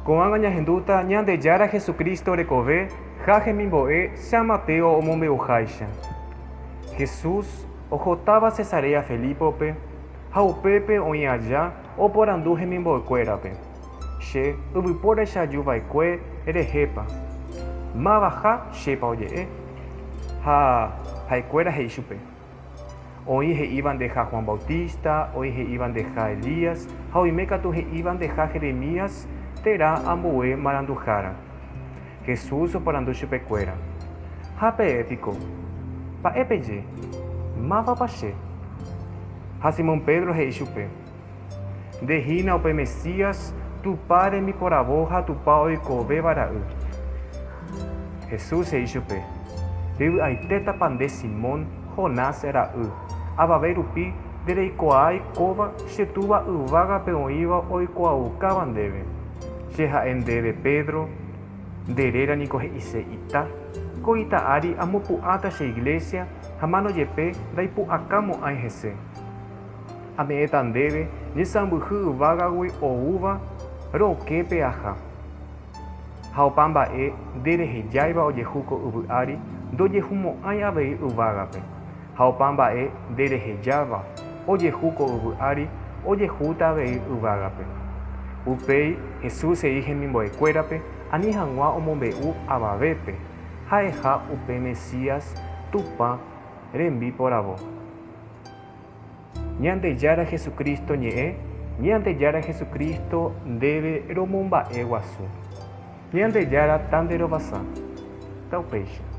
Ko'ág̃a ñahendúta Ñandejára Jesucristo rekove ha hemimbo'e San Mateo omombe'uháicha. Jesús ohotáva Cesarea Felípope ha upépe oĩ aja oporandu hemimbo'ekuérape, Che yvypóraicha aju va'ekue rehépa, mávaha chépa oje'e? Ha ha'ekuéra he'i chupe. Oĩ he'íva ndeha Juan Bautista, oĩ he'íva ndeha Elías, ha oime katu he'íva ndeha Jeremías térã ambue maranduhára. Jesús oporandu chupekuéra, Ha peẽ piko, mba'e peje, mávapa che? Ha Simón Pedro he'i chupe, Nde hína upe Mesías, Tupã rembiporavo ha Tupã oikovéva ra'y. Jesús he'i chupe, Revy'aitétapa nde Simón, Jonás ra'y, avave rupi ndereikuaái kóva che Túva yvágape oĩva oikuaaukáva ndéve. Che ha'e ndéve Pedro, nde réra niko he'ise ita, ko ita ári amopu'ãta che iglésia ha mano jepe ndaipu'aka mo'ãi hese. Ame'ẽta ndéve ñesãmbyhy yvágagui oúva rokẽpe aha. Ha opa mba'e nde rehejáiva ojehu ko yvy ári ndojehumo'ãi avei yvágape, ha opa mba'e nde rehejáva ojehu ko yvy ári ojehúta avei yvágape. Upéi Jesús he'i hemimbo'ekuérape ani hag̃ua omombe'u avavépe ha'eha upe Mesías Tupã rembiporavo. Ñandejára Jesucristo ñe'ẽ, Ñandejára Jesucristo ndéve romomba'e guasu. Ñandejára ta nde rovasa. Taupéicha.